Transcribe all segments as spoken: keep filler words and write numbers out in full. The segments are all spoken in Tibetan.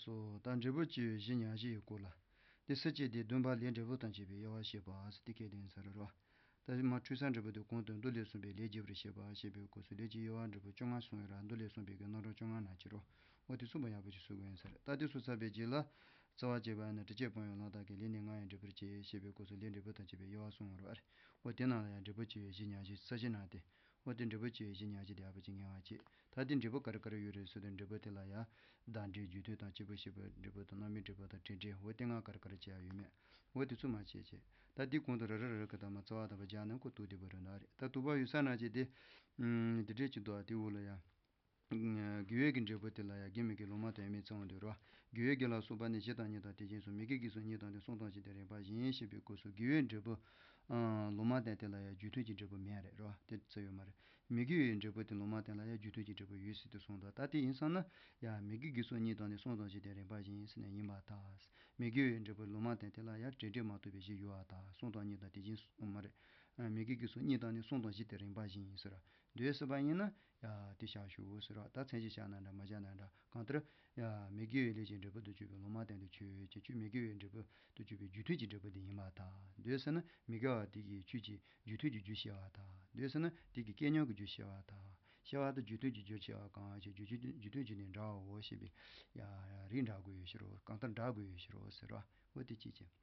སོ། ད་འབྲས་བུ་སྐྱེ་བའི་གཞི་ཉག་བཞི་ཡི་སྐོར་ལ། དེ་སྲིད་ཀྱི་དེ་བདུན་པ་ལས་འབྲས་བུ་དང་བཅས་པའི་དབྱེ་བ་བཤད་པ་ཟེར་དེ་སྐད་དོན་ཟེར་རོ། ད་མ་འཁྲུལ་སའི་འབྲས་བུ་དེ་གོང་དུ་མདོ་ལས་གསུངས་པའི་ལས་རྒྱས་པར་བཤད་པ་ཞེས་པའི་སྐབས་སུ་ལས་ཀྱི་དབྱེ་བ་འབྲས་བུ་བཅོ་ལྔ་གསུངས་ཡོད་ར། མདོ་ལས་གསུངས་པའི་གི་རྣམ་གྲངས་བཅོ་ལྔ་ནང་གི་རོ། འོ་དེ་ཚོ་མ་ཡག་པོ་ཅིག་གསུང་གི་ཡིན་ཟེར། ད་དེ་ཚོ་བསགས་པའི་རྗེས་ལ། རྩ་བ་བཅད་པ་ནི་དྲི་བཅས་སྤོང་བའི་ལམ་དག་གི་ལས་ནི་ལྔ་ཡི་འབྲས་བུར་བྱེད་ཞེས་པའི་སྐབས་སུ་ལས་འབྲས་བུ་དང་བཅས་པའི་དབྱེ་བ་གསུངས་ཡོད་ར། འོ་དེ་ནང་ལ་ཡང་འབྲས་བུ་སྐྱེ་བའི་གཞི་ཉག་བཞི་ས་གཞི་ནང་སྟེ། འོ་དེ་འབྲས་བུ་སྐྱེ་བའི་གཞི་ཉག་གཅིག་དེ་ཡག་པོ་ཅིག་ངེས་པ་བྱེད། ད་དེ་འབྲས་བུ་ག་རེ་ག་རེ་ཡོད་རེད་ཟེར་དུས། འབྲས་བུ་དེ་ལ་ཡང་བདག་འབྲས་རྒྱུ་མཐུན་དང་སྐྱེས་བུ་སྐྱེས་བུ་དང་རྣམ་སྨིན་འབྲས་བུ་དང་དྲན་འབྲས། འོ་དེ་ལྔ་ག་རེ་ག་རེ་བྱེད་ཡ་ཡོད་མེད། འོ་དེ་ཚོ་མ་བྱེད་བྱེད། ད་དེ་གོང་དུ་རེ་རེ་རེ་རེ་གི་ཐ་མ་རྩ་བ་དང་པོ་སྦྱར་ན་ཁོ་དོ་བདེ་པོ་རེད་ན་རེད། ད་དོ་པ་ཡོད་ས་ན་ཅིག་དེ། དེ་འདྲས་ཅིག་འདུག་ཨ། དེ་འོག་ལ་ཡང་། དགེ་བའི་གི་འབྲས་བུ་དེ་ལ་ཡང་དགེ་མི་དགེ་ལོག་སྨྲ་དང་དབྱེར་མེད་ཚང་བ་འདུག་རོ། དགེ་བའི་དགེ་ལ་སོགས་པ་ནི་བཞི་དང་གཉིས་དང་དེ་བཞིན་གསུམ། མི་དགེ་དགེ་གསུམ་གཉིས་དང་དེ་གསུམ་དང་བཞི་སྟེ་རིམ་པ་བཞིན་ཞེས་པའི་སྐབས་སུ། དགེ་བའི་འབྲས་བུ་ལོག་སྨྲ་དང་དེ་ལ་ཡང་རྒྱུ་མཐུན་གྱི་འབྲས་བུ་མེད་རེད་རོ། དེ་ཚོ་ཡོད་མ་རེད། མི་དགེ་བའི་འབྲས་བུ་དེ་ལོག་སྨྲ་དང་ལ་ཡང་རྒྱུ་མཐུན་གྱི་འབྲས་བུ་ཡོད་ཟེར་དུ་གསུངས་འདུག་ད་དེ་ཡིན་ཙང་ན་ཡང་མི་དགེ་དགེ་གསུམ་གཉིས་དང་དེ་གསུམ་དང་བཞི་སྟེ་རིམ་པ་བཞིན་ཟེར་ནས་ཡིན་པར་ཐལ། མི་དགེ་བའི་འབྲས་བུ་ལོག་སྨྲ་དང་དེ་ལ་ཡང་དྲན་འབྲས་མ་གཏོགས་པའི་གཞི་ཡོད་པར་ཐལ། གསུམ་དང་གཉིས་དང་དེ་བཞིན་གསུམ་མ་རེད། མི་དགེ་དགེ་གསུམ་གཉིས་དང་ནི་གསུམ་དང་བཞི་སྟེ་རིམ་པ་བཞིན་ཟེར། འདོད་སྲིད་པ་ཡིན་ན་ཡ་དེ་བཞག་ཤོག་ཟེར་རོ། ད་མཚན་གཞི་བཞག་ན་འདྲ་མ་བཞག་ན་འདྲ། གང་ལྟར་ཡ་མི་དགེ་བའི་ལས་ཀྱི་འབྲས་བུ་དུ་གྱུར་པའི་ལོག་སྨྲ་དང་དེ་ཆོས་ཅན། ཁྱོད་མི་དགེ་བའི་འབྲས་བུ་དུ་གྱུར་པའི་རྒྱུ་མཐུན་གྱི་འབྲས་བུ་དེ་ཡིན་པར་ཐལ། འདོད་སྲིད་ན་མི་དགེ་བ་དེ་གིས་ཁྱོད་ཀྱི་རྒྱུ་མཐུན་གྱི་རྒྱུ་ཤེས་པར་ཐལ། འདོད་སྲིད་ན་དེ་གིས་སྐལ་མཉམ་གྱི་རྒྱུ་ཤེས་པར་ཐལ། ཤེས་པ་དང་རྒྱུ་མཐུན་གྱི་རྒྱུ་ཤེས་པ་གང་ཞིག་རྒྱུ་མཐུན་རྒྱུ་མཐུན་གྱི་ནི་འདྲ་བའོ་ཞེས་པའི་ཡ་རིགས་འདྲ་དགོས་ཡོད་ཕྱིར་རོ། གང་ལྟར་འདྲ་དགོས་ཡོད་ཕྱིར་རོ་ཟེར་རོ། འོ་དེ་གཅིག་བྱས།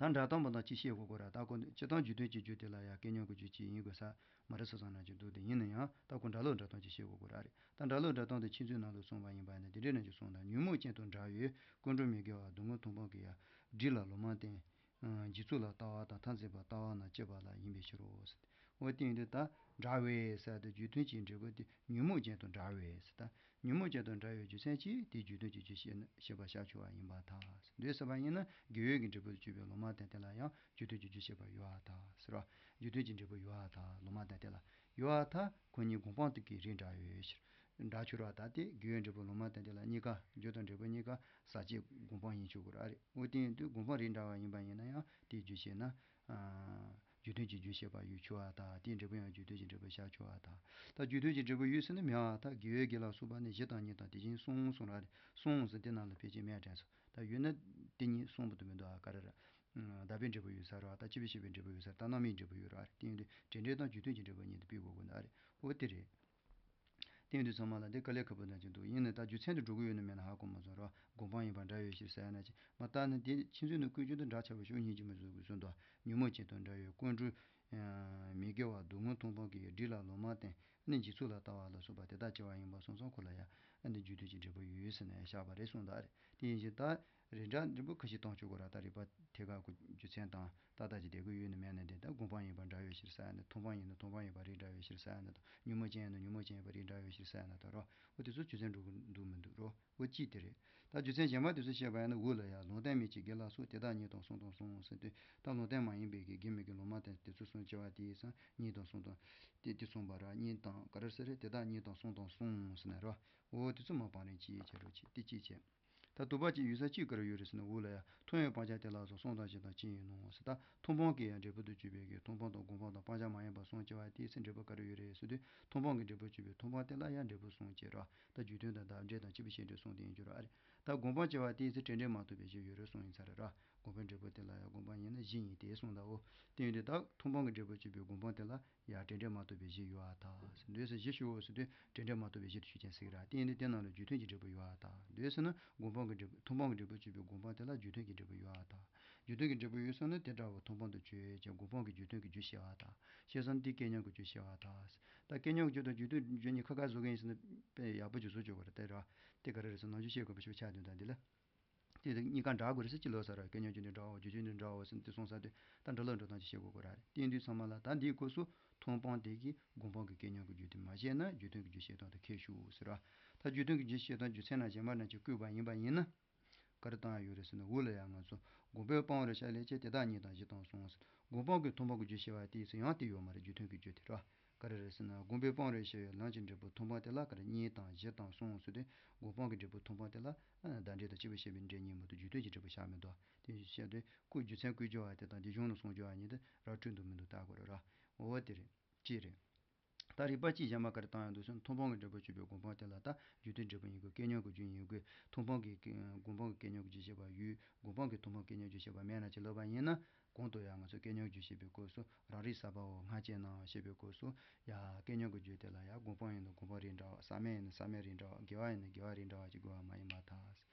ད་འདྲ་དང་མི་འདྲ་གཅིག་བཤད་དགོས་ཀྱི་རེད། ད་ཁོ་འདི་སྤྱིར་བཏང་རྒྱུ་མཐུན་གྱི་རྒྱུ་དེ་ལ་ཡང་སྐལ་མཉམ་གྱི་རྒྱུ་གཅིག་ཡིན་དགོས་ས་མ་རེད་བསམ་ན་ཅིག་འདུག་དེ་ཡིན་ན་ཡང་ད་ཁོ་འདྲ་ལོག་འདྲ་མཐུན་གཅིག་བཤད་དགོས་ཀྱི་རེད། ད་འདྲ་ལོག་འདྲ་མཐུན་དེ་ཆོས་མཛོད་ནང་ལ་གསུངས་པ་ཡིན་པ་ནི་དེ་འདྲའི་ནང་གི་གསུངས་དང་། ཉོན་མོངས་ཅན་དང་འདྲ་བའི་ཀུན་འགྲོ་མི་དགེ་བ་སྡུག་བསྔལ་མཐོང་སྤང་གི་ཡ། སྒྲིབ་ལ་ལོག་སྨྲ་དང་། འཇིག་ཚོགས་ལ་ལྟ་བ་དང་མཐར་འཛིན་པ་ལྟ་བ་རྣམས་སྐྱེས་པ་ལ་ཡིན་པའི་ཕྱིར་རོ། འོ་དེ་ཡིན་དུས་ད་འདྲ་བའི་ཟེར་དེ་རྒྱུ་མཐུན་གྱི་འབྲས་བུ་དེ་ཉོན་མོངས་ཅན་དང་འདྲ་བའི་ཟེར། ད་ཉོན་མོངས་ཅན་དང་འདྲ་བའི་རྒྱུ་མཚན་གྱིས་དེ་རྒྱུ་མཐུན་གྱི་རྒྱུ་ཤེས་ན་ཤེས་པར་བྱ་ཆོག་པ་ཡིན་པར་ཐལ། འདོད་སྲིད་པ་ཡིན་ན་དགེ་བའི་གི་འབྲས་བུ་དུ་གྱུར་པའི་ལོག་སྨྲ་དང་དེ་ལ་ཡང་རྒྱུ་མཐུན་གྱི་རྒྱུ་ཤེས་པ་ཡོད་པར་ཐལ་ཟེར་བ། རྒྱུ་མཐུན་གྱི་འབྲས་བུ་ཡོད་པར་ཐལ། ལོག་སྨྲ་དང་དེ་ལ་ཡོད་པར་ཐལ། ཁོ་གཉིས་སྒོམ་སྤང་དེ་གི་རིགས་འདྲ་ཡོད་ཕྱིར། འདྲ་ཆོག་ར། ད་དེ་དགེ་བའི་འབྲས་བུ་ལོག་སྨྲ་དང་དེ་ལ་གཉིས་ཀ་རྒྱུ་དང་འབྲས་བུ་གཉིས་ཀ་ཟག་བཅས་སྒོམ་སྤང་ཡིན་ཆོག་གི་རེད། འོ་དེ་ཡིན་དུས་སྒོམ་སྤང་རིགས་འདྲ་བ་ཡིན་པ་ཡིན་ན་ཡང་དེའི་རྒྱུ་ཤེས་ན། རྒྱུ་མཐུན་གྱི་རྒྱུ་ཤེས་པ་ཡོད་ཆོག་པར་ཐལ། དེའི་འབྲས་བུ་ཡང་རྒྱུ་མཐུན་གྱི་འབྲས་བུ་བཞག་ཆོག་པར་ཐལ། ད་རྒྱུ་མཐུན་གྱི་འབྲས་བུ་ཡོད་ཟེར་ན་མེད་པར་ཐལ། དགེ་བའི་དགེ་ལ་སོགས་པ་ནི་བཞི་དང་གཉིས་དང་དེ་བཞིན་གསུམ་གསུངས་ར་རེད། གསུམ་ཟེར་དེ་ནང་ལ་ཕལ་ཆེར་མེད་དྲན་སོང་། ད་ཡོད་ན་དེ་གཉིས་གསུངས་པ་དུ་མི་འདུག་ཨ། ག་རེ་རེད། བདག་པོའི་འབྲས་བུ་ཡོད་ས་རེད་བ། ད་སྐྱེས་བུ་ཤེས་པའི་འབྲས་བུ་ཡོད་ས་རེད། ད་རྣམ་སྨིན་འབྲས་བུ་ཡོད་རེད་བ། དེ་ཡིན་དུས་དྲན་འབྲས་དང་རྒྱུ་མཐུན་གྱི་འབྲས་བུ་གཉིས་དེ་སྤེལ་དགོས་ཀྱི་འདུག་ཨ་རེད། འོ་དེ་རེད། དེ་ཡིན་དུས་ཚང་མ་ལ་འདི་དཀའ་ལས་ཁག་པོ་འདྲ་ཅིག་འདུག་ཡིན་ནའི་ད་རྒྱུ་མཚན་དེ་འགྲོ་གི་ཡོད་ན་མེད་ན་ཧ་གོ་མ་སོང་ར། སྒོམ་སྤང་ཡིན་པ་འདྲ་ཡོད་ཕྱིར་ཟེར་ཡ་ན་ཅི། མ་ལྟ་ནི་དེ་ཕྱི་ཚུལ་ནི་ཀུན་སྤྱོད་དང་འདྲ་ཆགས་པའི་ཕྱོགས་གཉིས་ཀྱི་མི་བཟོད་དགོས་གསུངས་འདུག་ཉོན་མོངས་ཅན་དང་འདྲ་བའི་ཀུན་འགྲོ་མི་དགེ་བ་སྡུག་བསྔལ་མཐོང་སྤང་གི་སྒྲིབ་ལ་ལོག་སྨྲ་དང་ནི་འཇིག་ཚོགས་ལ་ལྟ་བ་ལ་སོགས་པ་དེ་དག་སྐྱེ་བ་ཡིན་པ་སོང་ཙང་ཁོ་ལ་ཡང་འདི་རྒྱུ་མཐུན་གྱི་འབྲས་བུ་ཡོད་ཟེར་ནས་བཞག་པ་རེད་གསུངས་འདུག་ཨ་རེད། དེ་ཡིན་ཕྱིར་ད། རིགས་འདྲ་འབྲས་བུ་ཁ་ཤས་བཏང་ཆོག་གི་ར། ད་རིགས་པ་ཐད་ཀར་གྱི་རྒྱུ་མཚན་དང་ཏག་ཏག་ཅིག་བསྡད་ཀྱི་ཡོད་ནི་མེད་ནི་དེ། ད་སྒོམ་སྤང་ཡིན་པ་འདྲ་ཡོད་ཕྱིར་ཟེར་ཡ་ནི། མཐོང་སྤང་ཡིན་ན་མཐོང་སྤང་ཡིན་པ་རིགས་འདྲ་ཡོད་ཕྱིར་ཟེར་ཡ་ནི་དང་། ཉོན་མོངས་ཅན་ཡིན་ན་ཉོན་མོངས་ཅན་ཡིན་པ་རིགས་འདྲ་ཡོད་ཕྱིར་ཟེར་ཡ་ནི་དང་རོ། འོ་དེ་ཚོ་རྒྱུ་མཚན་འགྲོ་གི་འདུག་མི་འདུག་རོ། འོ་གཅིག་དེ་རེད། ད་རྒྱུ་མཚན་གཞན་པ་དེ་ཚོ་བཤད་པ་ཡིན་ན་འོག་ལ་ཡ་ལུང་བསྟན་མི་གཅིག་དགེ་ལ་སོགས་དེ་དག་གཉིས་དང་གསུམ་དང་གསུམ་ཟེར་དུས། ད་ལུང་བསྟན་མ་ཡིན་པའི་གི་དགེ་མི་དགེ་ལོག་སྨྲ་དེ་དེ་ཚོ་གསུམ་སྐྱེ་བ་དེའི་སང་གཉིས་དང་གསུམ་དང་། དེ་དེ་གསུངས་པ་ར། གཉིས་དང་ག་རེ་ཟེར་རེད། དེ་དག་གཉིས་དང་གསུམ་དང་གསུམ་ཟེར་ནས་རོ། འོ་དེ་ཚོ་མ་སྤང་རན་གཅིག་བྱས་རོ། གཅིག་དེ་གཅིག་བྱས། ད་དོགས་པ་གཅིག་ཡོད་ས་གཅིག་ག་རེ་ཡོད་རེད་ཟེར་ན་འོག་ལ་ཡ། མཐོང་བའི་སྤང་བྱ་དེ་ལ་སོགས་གསུམ་དང་བཞི་དང་གཅིག་ཡིན་ནོ་ཟེར། ད་མཐོང་སྤང་གི་ཡང་འབྲས་བུ་དུ་གྱུར་པའི་གི་མཐོང་སྤང་དང་སྒོམ་སྤང་དང་སྤང་བྱ་མ་ཡིན་པ་གསུམ་སྐྱེ་བ་དེའི་ཚེ་འབྲས་བུ་ག་རེ་ཡོད་རེད་ཟེར་དུས། མཐོང་སྤང་གི་འབྲས་བུ་གྱུར་པའི་མཐོང་སྤང་དེ་ལ་ཡང་འབྲས་བུ་གསུམ་སྐྱེ་ར། ད་རྒྱུ་མཐུན་དང་བདག་འབྲས་དང་སྐྱེས་བུ་ཤེས་འབྲས་གསུམ་དེ་ཡིན་རྒྱུ་ར་རེད། ད་སྒོམ་སྤང་སྐྱེ་བ་དེའི་ཚེ་དྲན་འབྲས་མ་གཏོགས་པའི་གཞི་ཡོད་རེད་གསུངས་ཡིན་ཚར་ར། སྒོམ་པའི་འབྲས་བུ་དེ་ལ་ཡང་སྒོམ་སྤང་ཡིན་ན་གཞི་ཡིན་ཏེ་གསུངས་དའོ། དེ་ཡིན་དུས་ད་མཐོང་སྤང་གི་འབྲས་བུ་གྱུར་པའི་སྒོམ་སྤང་དེ་ལ། ཡང་དྲན་འབྲས་མ་གཏོགས་པའི་གཞི་ཡོད་པར་ཐལ། འདོད་སེམས་གཞི་ཞུ་འོ་ཟེར་དུས་དྲན་འབྲས་མ་གཏོགས་པའི་གཞི་དེ་ཆོས་ཅན་ཟེར་གི་ར། དེ་ཡིན་དུས་དེ་རྣམས་ལ་རྒྱུ་མཐུན་གྱི་འབྲས་བུ་ཡོད་པར་ཐལ། འདོད་ཟེར་ན་སྒོམ་སྤང་གི་འབྲས་བུ་མཐོང་སྤང་གི་འབྲས་བུ་གྱུར་པའི་སྒོམ་སྤང་དེ་ལ་རྒྱུ་མཐུན་གྱི་འབྲས་བུ་ཡོད་པར་ཐལ། རྒྱུ་མཐུན་གྱི་འབྲས་བུ་ཡོད་ཟེར་ན་དེ་འདྲ་བ་མཐོང་སྤང་དུ་བྱས་ཀྱང་སྒོམ་སྤང་གི་རྒྱུ་མཐུན་གྱི་རྒྱུ་ཤེས་པར་ཐལ། ཤེས་ཟེར་ན་དེ་སྐལ་མཉམ་གྱི་རྒྱུ་ཤེས་པར་ཐལ། ད་སྐལ་མཉམ་གྱི་རྒྱུ་དང་རྒྱུ་མཐུན་རྒྱུ་གཉིས་ཁ་ཁ་བཟོ་གི་ཡིན་ཟེར་ན་དཔེ་ཡག་པོ་ཅིག་བཟོ་ཆོག་གི་རེད་དེ་ར། དེ་ག་རེ་རེད་ཟེར་ན་ནམ་རྒྱུན་བཤད་དགོས་པ་ཞིག་ཆགས་དོན་དང་འདི་ལ། དེ་དང་གཉིས་ཀ་འདྲ་དགོས་རེད་ཟེར་གྱི་ལོ་ཟེར་ར། སྐལ་མཉམ་རྒྱུ་འདི་འདྲ་བོ་རྒྱུ་རྒྱུ་འདི་འདྲ་བོ་ཟེར་ནས་དེ་སོང་ས་དེ་ད་འགྲོ་ལུགས་འགྲོ་སྟངས་ཀྱི་བཤད་དགོས་དགོས་ར་རེད། དེ་ཡིན་དུས་ཚང་མ་ལ་ད་འདིའི་སྐབས་སུ་མཐོང་སྤང་དེ་གིས་སྒོམ་སྤང་གི་སྐལ་མཉམ་གྱི་རྒྱུ་དེ་མ་བཤད་ན་རྒྱུ་མཐུན་གྱི་རྒྱུ་བཤད་སྟངས་དེ་ཁེགས་ཞུ་ཟེར་ར། ད་རྒྱུ་མཐུན་གྱི་རྒྱུ་བཤད་སྟངས་རྒྱུ་མཚན་ན་གཞན་པ་རྣམས་ཀྱིས་བསྐུལ་བ་ཡིན་པ་ཡིན་ན། ག་རེ་བཏང་ཡ་ཡོད་རེད་ཟེར་ན་འོག་ལ་ཡང་ང་ཚོ་སྒོམ་པས་སྤང་བར་བྱ་ལས་བྱེད་དེ་དག་གཉིས་དང་བཞི་དང་གསུམ་ཟེར། སྒོམ་སྤང་གི་མཐོང་སྤང་གི་རྒྱུ་བཤད་པ་དེ་ཡིན་ཙང་ཡང་དེ་ཡོད་མ་རེད། རྒྱུ་མཐུན་གྱི་རྒྱུ་དེ་ར། ག་རེ་རེད་ཟེར་ན་སྒོམ་པས་སྤང་བར་བྱ་བའི་ལམ་གྱི་འབྲས་བུ་མཐོང་སྤང་དེ་ལ་ག་རེ་གཉིས་དང་བཞི་དང་གསུམ་ཟེར་ཏེ། སྒོམ་སྤང་གི་འབྲས་བུ་མཐོང་སྤང་དེ་ལ་བདག་འབྲས་དང་སྐྱེས་བུ་ཤེས་པའི་འབྲས་གཉིས་མ་གཏོགས་རྒྱུ་མཐུན་གྱི་འབྲས་བུ་བཞག་མི་འདུག་དེ་བཤད་དུས་ཁོ་རྒྱུ་མཚན་བཀོད་རྒྱུ་བ་དེ་དང་དེ་གཞུང་ནས་གསུང་རྒྱུ་བ་གཉིས་དེ་ར་འཁྲུལ་འདུག་མི་འདུག་ལྟ་དགོས་རེད་ར། འོ་དེ་རེད། གཅིག་རེད། ད་རིགས་པ་གཅིག་གཞན་པ་ག་རེ་བཏང་ཡོང་འདུག་ཟེར་ན་མཐོང་སྤང་གི་འབྲས་བུ་གྱུར་པའི་སྒོམ་སྤང་དེ་ལ་ད་རྒྱུ་མཐུན་འབྲས་བུ་ཡིན་དགོས། སྐལ་མཉམ་གྱི་རྒྱུ་ཡིན་དགོས། མཐོང་སྤང་གི་སྒོམ་སྤང་གི་སྐད་སྙན་བརྒྱུད་བཤད་པ་ཡོད། སྒོམ་སྤང་གི་མཐོང་སྤང་སྐད་སྙན་བརྒྱུད་བཤད་པ་མེད་ན་ཅིག་ལབ་པ་ཡིན་ན། གོང་དུ་ཡང་ང་ཚོས་སྐད་སྙན་བརྒྱུད་བཤད་པའི་སྐབས་སུ་རང་རིག་ས་པའོ་སྔགས་སྐྱེས་སྣང་བཤད་པའི་སྐབས་སུ་ཡ་སྐད་སྙན་གྱི་བརྒྱུད་དེ་ལ་ཡ་སྒོམ་སྤང་ཡིན་ན་སྒོམ་སྤང་རིགས་འདྲ་བ། ཟབ་མོ་ཡིན་ན་ཟབ་མོའི་རིགས་འདྲ་བ། དགེ་བ་ཡིན་ན་དགེ་བ་རིགས་འདྲ་བ་ཅིག་དགོས་པ་མ་ཡིན་པར་ཐལ།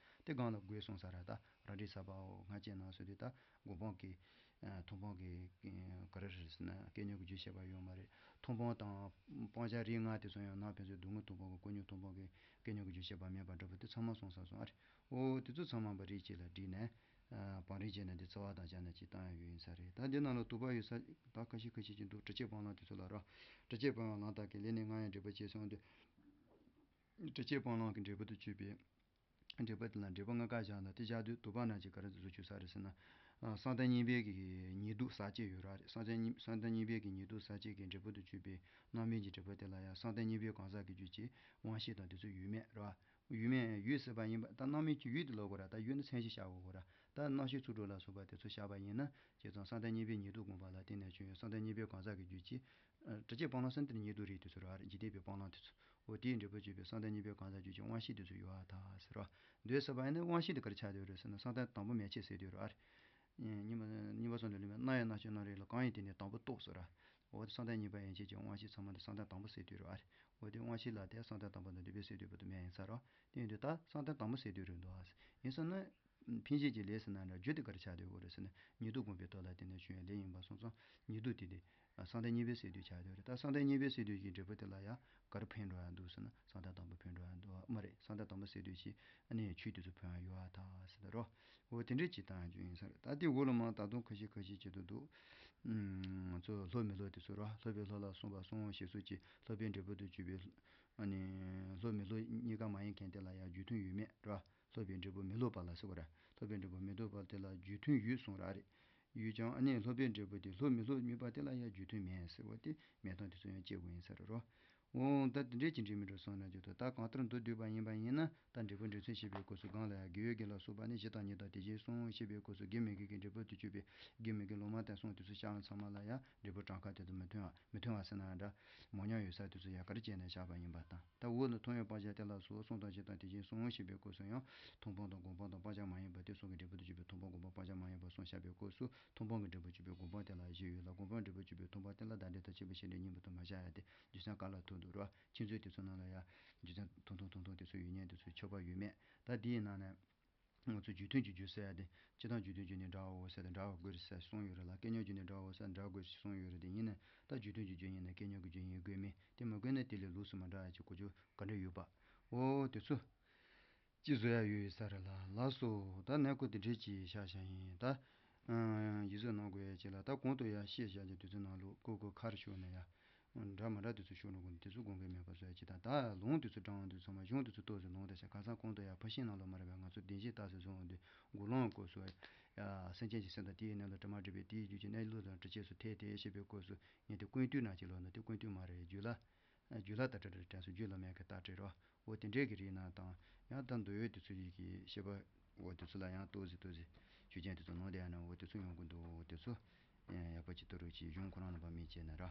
དེ་སྒང་ལ་དགོས་གསུངས་ས་རེད། ད་རང་རིག་ས་པའོ་སྔགས་སྐྱེས་སྣང་ཟེར་དུས་ད་སྒོམ་སྤང་གི་མཐོང་སྤང་གི་ག་རེ་རེད་ཟེར་ན་སྐད་སྙན་གྱི་བརྒྱུད་བཤད་པ་ཡོད་མ་རེད། མཐོང་སྤང་དང་སྤང་བྱ་རིགས་ལྔ་དེ་ཚོ་ཡང་ནང་ཕན་ཚུན་སྡུག་བསྔལ་མཐོང་སྤང་གི་ཀུན་ཉོན་མཐོང་སྤང་གི་སྐད་སྙན་གྱི་བརྒྱུད་བཤད་པ་མེད་པ་འདྲ་པོ་དེ་ཚང་མ་གསུངས་ས་སོང་ཨ་རེད། འོ་དེ་ཚོ་ཚང་མ་པ་རིགས་གཅིག་ལ་བསྒྲིལ་ནས། བང་རིམ་བྱས་ན་འདི་རྩ་བ་དང་སྦྱར་ན་ཅིག་བཏང་ཡ་ཡོད་ཡིན་ས་རེད། ད་འདི་ནང་ལ་དོགས་པ་ཡོད་ས་ད་ཁ་ཤས་ཁ་ཤས་ཅིག་འདུག་དྲི་བཅས་སྤང་བླང་དེ་ཚོ་ལ་རོ། དྲི་བཅས་སྤང་བླང་དག་གི་ལས་ནི་ལྔ་ཡང་འབྲས་བུ་བྱེད་གསུངས་དུས། དྲི་བཅས་སྤང་བླང་གི་འབྲས་བུ་དུ་གྱུར་པའི། འབྲས་བུ་དེ་ལ་འབྲས་བུ་ལྔ་ཀ་བཞག་ན་དེ་བཞག་དུས་དོགས་པ་ན་ཅིག་ག་རེ་བཟོ་བཅུག་ས་རེད་ཟེར་ན། བསམ་གཏན་གཉིས་པའི་གི་ཉེ་དུ་ཟག་བཅས་ཡོད་ར་རེད། བསམ་གཏན་གཉིས་བསམ་གཏན་གཉིས་པའི་གི་ཉེ་དུ་ཟག་བཅས་ཀྱི་འབྲས་བུ་དུ་གྱུར་པའི་རྣམ་སྨིན་གྱི་འབྲས་བུ་དེ་ལ་ཡང་བསམ་གཏན་གཉིས་པའི་གང་ཟག་གི་རྒྱུད་ཀྱི་དབང་ཤེས་དང་དེ་ཚོ་ཡོད་མེད་ར། ཡོད་མེད་ཡོད་སྲིད་པ་ཡིན་པ་ད་རྣམ་སྨིན་གྱི་ཡུལ་དེ་ལབ་དགོས་ར། ད་ཡུལ་ནི་མཚན་གཞི་བཞག་དགོས་ར། ད་རྣམ་ཤེས་ཚུར་འགྲོ་ལ་སོགས་པ་དེ་ཚོ་བཞག་པ་ཡིན་ན་བྱས་ཙང་བསམ་གཏན་གཉིས་པའི་ཉེ་དུ་བསྒོམས་པ་ལ་བརྟེན་ནས་བྱུང་བའི་བསམ་གཏན་གཉིས་པའི་གང་ཟག་གི་རྒྱུད་ཀྱི། དྲི་བཅས་སྤང་བླང་ཟེར་ན་དེ་ནི་ཉེ་དུ་རེད། དེ་ཚོ་ར་འཇིག་རྟེན་པའི་སྤང་བླང་དེ་ཚོ། འོ་དེའི་འབྲས་བུ་བརྗོད་པའི་བསམ་གཏན་གཉིས་པའི་གང་ཟག་རྒྱུད་ཀྱི་དབང་ཤེས་དེ་ཚོ་ཡོད་པར་ཐལ་ཟེར་རོ། འདོད་སྲིད་པ་ཡིན་ན་དབང་ཤེས་དེ་ག་རེ་ཆགས་བསྡད་ཡོད་རེད་ཟེར་ན་བསམ་གཏན་དང་པོ་མན་ཆད་ཟེར་བསྡད་ཡོད་རེད། གཉིས་པ་གཉིས་པ་སོང་དུ་ལུས་མེད་སྣང་ཡང་སྣང་ཕྱིར་སྣང་རེག་ལ་གང་ཡིན་དེ་ནི་དང་པོ་རྟོགས་ཟེར་ར། འོ་དེ་བསམ་གཏན་གཉིས་པ་ཡན་ཆད་ཀྱི་དབང་ཤེས་ཚང་མ་དེ་བསམ་གཏན་དང་པོ་ཟེར་བསྡད་ཡོད་རེད། འོ་དེ་དབང་ཤེས་ལ་དེ་བསམ་གཏན་དང་པོ་དང་འདུས་པས་ཟེར་བསྡད་པ་དུ་མེད་ཡིན་ས་རོ། དེ་ཡིན་དུས་ད་བསམ་གཏན་དང་པོ་ཟེར་བསྡད་ཡོད་རེད་འདུག་ཨ། ཡིན་ས་ན། འཕེན་བྱེད་ཀྱི་ལས་ཟེར་ན་འདྲ་རྒྱུ་དེ་ག་རེ་ཆགས་བསྡད་ཡོད་རེད་ཟེར་ན་ཉེ་དུ་བསྒོམས་པའི་ཐོག་ལ་བརྟེན་ནས་བྱུང་བའི་ལས་ཡིན་པ་སོང་ཙང་ཉེ་དུ་དེ་དེ་བསམ་གཏན་གཉིས་པའི་སས་བསྡུས་ཆགས་བསྡད་ཡོད་རེད། ད་བསམ་གཏན་གཉིས་པའི་སས་བསྡུས་ཀྱི་འབྲས་བུ་དེ་ལ་ཡང་ག་རེ་ཕན་འགྲོ་ཡ་འདུག་ཟེར་ན་བསམ་གཏན་དང་པོ་ཕན་འགྲོ་ཡ་འདུག་མ་རེད། བསམ་གཏན་དང་པོ་སས་བསྡུས་ཀྱི་ཨ་ནི་ཆོས་དེ་ཚོ་ཕན་ཡ་ཡོད་ཨ་ཐག་ཟེར་ད་རོ། འོ་དེ་འདྲས་ཀྱི་བཏང་ཡ་རྒྱུ་ཡིན་ས་རེད། ད་དེ་འོག་ལ་མ་ད་དུང་ཁ་ཤས་ཁ་ཤས་ཀྱི་འདུག་འདུག་ང་ཚོ་སློབ་མི་སློབ་དེ་ཚོ་རོ། སློབ་པའི་སློབ་ལ་གསུངས་པ་གསུངས་ཞེས་སོགས་ཀྱི་སློབ་པའི་འབྲས་བུ་དུ་གྱུར་པའི་ཨ་ནི་སློབ་མི་སློབ་གཉིས་ཀ་མ་ཡིན་མཁན་དེ་ལ་ཡང་རྒྱུ་མཐུན་ཡོད་མེད་རོ། སློབ་པའི་འབྲས་བུ་མི་སློབ་པ་ལ་ཟེར་བ་ར། སློབ་པའི་འབྲས་བུ་མི་སློབ་པ་དེ་ལ་རྒྱུ་མཐུན་ཡོད་གསུངས་ར་རེད། ཡོད་ཀྱང་ཨ་ནི་སློབ་པའི་འབྲས་བུ་དེ་སློབ་མི་སློབ་གཉིས་པ་དེ་ལ་ཡང་རྒྱུ་མཐུན་མེད་ཟེར་བ་དེ་མེད་སྟངས་དེ་ཚོ་ཡང་དཔྱད་དགོས་ཡིན་ཟེར་རོ། འོ་ད་དེ་འདྲས་ཀྱི་འབྲས་མི་འགྲོ་སོང་ན་རྒྱུ་དོ། ད་གང་ལྟར་མདོར་བསྡུས་པ་ཡིན་པ་ཡིན་ན་ད་འབྲས་བུ་འབྲས་མཚུངས་ཞེས་པའི་སྐབས་སུ་གང་ལ་ཡང་དགེ་བའི་དགེ་ལ་སོགས་པ་ནི་གཞི་དང་ཉིད་དང་དེ་བཞིན་གསུངས་ཞེས་པའི་སྐབས་སུ་དགེ་མི་དགེ་གི་འབྲས་བུ་དུ་གྱུར་པའི་དགེ་མི་དགེ་ལུང་མ་བསྟན་གསུངས་དེ་ཚོ་བཤད་ལ་ཚང་མ་ལ་ཡང་འབྲས་བུ་གྲངས་ཀ་དེ་ཚོ་མི་མཐུན་བ་མི་མཐུན་བ་ཟེར་ན་འདྲ། མོ་ཉམས་ཡོད་ས་དེ་ཚོ་ཡང་ག་རེ་བྱས་ནས་བཞག་པ་ཡིན་པ་དང་། ད་འོག་ལ་མཐོང་ཡང་སྤང་བྱ་དེ་ལ་སོགས་གསུངས་དང་བཞི་དང་དེ་བཞིན་གསུངས་ཞེས་པའི་སྐབས་སུ་ཡང་མཐོང་སྤང་དང་སྒོམ་སྤང་དང་སྤང་བྱ་མ་ཡིན་པ་དེ་གསུམ་གྱི་འབྲས་བུ་དུ་གྱུར་པའི་མཐོང་སྤང་སྒོམ་སྤང་སྤང་བྱ་མ་ཡིན་པ་གསུམ་བཞག་པའི་སྐབས་སུ་མཐོང་སྤང་གི་འབྲས་བུ་གྱུར་པའི་སྒོམ་སྤང་དེ་ལ་བཞི་ཡོད་ལ་སྒོམ་སྤང་འབྲས་བུ་གྱུར་པའི་མཐོང་སྤང་དེ་ལ་བདག་འབྲས་དང་ཁྱད་པར་གཞན་འབྲས་གཉིས་པོ་དུ་མ་བཞག་ཡ་དེ་རྒྱུ་མཚན་ག་ལ་ཐུག་འདུག་ར། ཁྱེད་ཚོས་དེ་ཚོ་ནང་ལ་ཡ་རྒྱུ་མཚན་ཐུང་ཐུང་ཐུང་ཐུང་དེ་ཚོ་ཡོད་ཉན་དེ་ཚོ་ཆོག་པ་ཡོད་མེད། ད་དེའི་ནང་ནས། ང་ཚོ་རྒྱུ་མཐུན་གྱི་རྒྱུ་ཟེར་ཡ་དེ་སྤྱིར་བཏང་རྒྱུ་མཐུན་རྒྱུ་ནི་འདྲ་བའོ་ཟེར་ཏེ་འདྲ་བ་དགོས་རེད་ཟེར་གསུངས་ཡོད་རེད་ལ། སྐད་སྙན་རྒྱུ་ནི་འདྲ་བའོ་ཟེར་འདྲ་དགོས་ཟེར་གསུངས་ཡོད་རེད། དེ་ཡིན་ནའི་ད་རྒྱུ་མཐུན་གྱི་རྒྱུ་ཡིན་ན་སྐད་སྙན་གྱི་རྒྱུ་ཡིན་དགོས་མིན་དེ་མི་དགོས་ན་དེ་ལས་ལོགས་སུ་མ་འདྲ་ཡ་གྱི་གོ་རྒྱུ་ག་འདྲ་ཡོད་པ། འོ་དེ་ཚོ་ཅི་བཟོ་ཡ་ཡོད་ས་རེད་ལ། ལགས་སོ། ད་གནས་སྐོར་དེ་འདྲས་ཅིག་བཞག་བཞག་ཡིན་ད། ཡིག་གཟུགས་ནང་དགོས་ཡ་ཅིག་ལ་ད་གོང་དུ་ཡ་བཤད་བཞག་ཀྱི་དུས་ཚོད་ནང་ལོགས་ཀོ་ཀོ་ཁར་ཤོར་ན་ཡ། འདྲ་མི་འདྲ་དེ་ཚོ་ཤོར་འགྲོ་གི་འདུག་དེ་ཚོ་དགོངས་འགལ་མེད་པ་བཟོ་ཡ་ཅིག་དང་། ད་ལུང་དེ་ཚོ་དྲངས་དུས་ཚང་མ་གཞུང་དེ་ཚོ་ཏོག་ཙམ་ལུང་དེ་བྱས་ཁ་སང་གོང་དུ་ཡང་ཕར་ཕྱིན་ནང་ལ་མ་རེད་པས། ང་ཚོ་བདེན་བཞིའི་རྟགས་སུ་བཟུང་འོང་དུས་འགོག་ལམ་སྐབས་སུ་ཡ་སེམས་ཅན་གྱི་སེམས་དང་དེའི་གནས་ལུགས་དྲི་མ་སྒྲིབ་པའི་དེའི་རྒྱུད་ཀྱི་གནས་ལུགས་དང་དྲི་བཅས་སུ་འཐད་དེ་ཞེས་པའི་སྐབས་སུ་ངས་དེ་ཀུན་བཏུས་ན་ཅིག་ལབ་ན་དེ་ཀུན་བཏུས་མ་རེད། རྒྱུད་བླ། རྒྱུད་བླ་ལྟར་སྒྲ་སྒྲ་དྲན་སོང་། རྒྱུད་བླ་མེད་ཀྱི་རྟགས་སྒྲས་རོ། འོ་དེ་འདྲའི་གི་རིགས་ནང་དང་ཡང་ད་མདོ་ཡོད་དེ་ཚོ་ཡི་གི་བཤད་པ་འོ་དེ་ཚོ་ལ་ཡང་ཏོག་ཙམ་ཏོག་ཙམ་ཆོས་ཅན་དེ་ཚོ་ནང་དེ་ཡང་ན་འོ་དེ་ཚོ་ཡོང་གི་འདུག་དེ་ཚོ་ཡག་པོ་ཅིག་ཏུ་རུ་ཅིག་གཞུང་ཁོ་རང་ལ་བ་མི་བྱས་ན་ར།